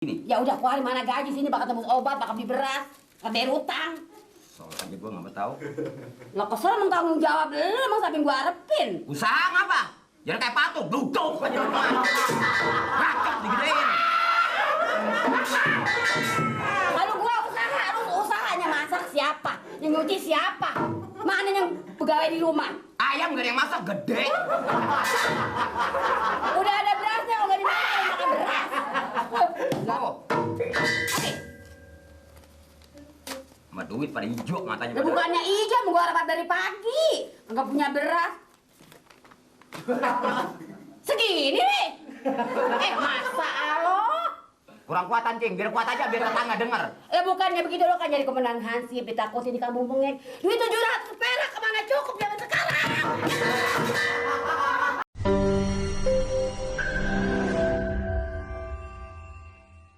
Ini. Ya udah keluarin mana gaji sini, bakal tembus obat, bakal beli beras, bakal bayar utang. Soal aja gua nggak mau tahu. Lo kesel emang tanggung jawab lu, emang sampai gua arepin. Usaha ngapa? Jangan kayak patung, duduk aja rumah. Rakyat digedein. Kalau gua usaha, lu usahanya masak siapa? Yang nyuci siapa? Mana yang pegawai di rumah? Ayam gak ada yang masak, gede. Udah ada berasnya, kalau nggak dimakan makan beras. Oh. Sama duit pada hijau matanya. Ya bukannya hijau, mau gua rapat dari pagi. Enggak punya beras. Segini nih. Masa lo? Kurang kuat anjing, biar kuat aja, biar tetangga denger. Bukannya begitu, lo kan jadi komandan Hansip, ditakutin di kampung bengek. Duit 700 perak kemana cukup zaman sekarang?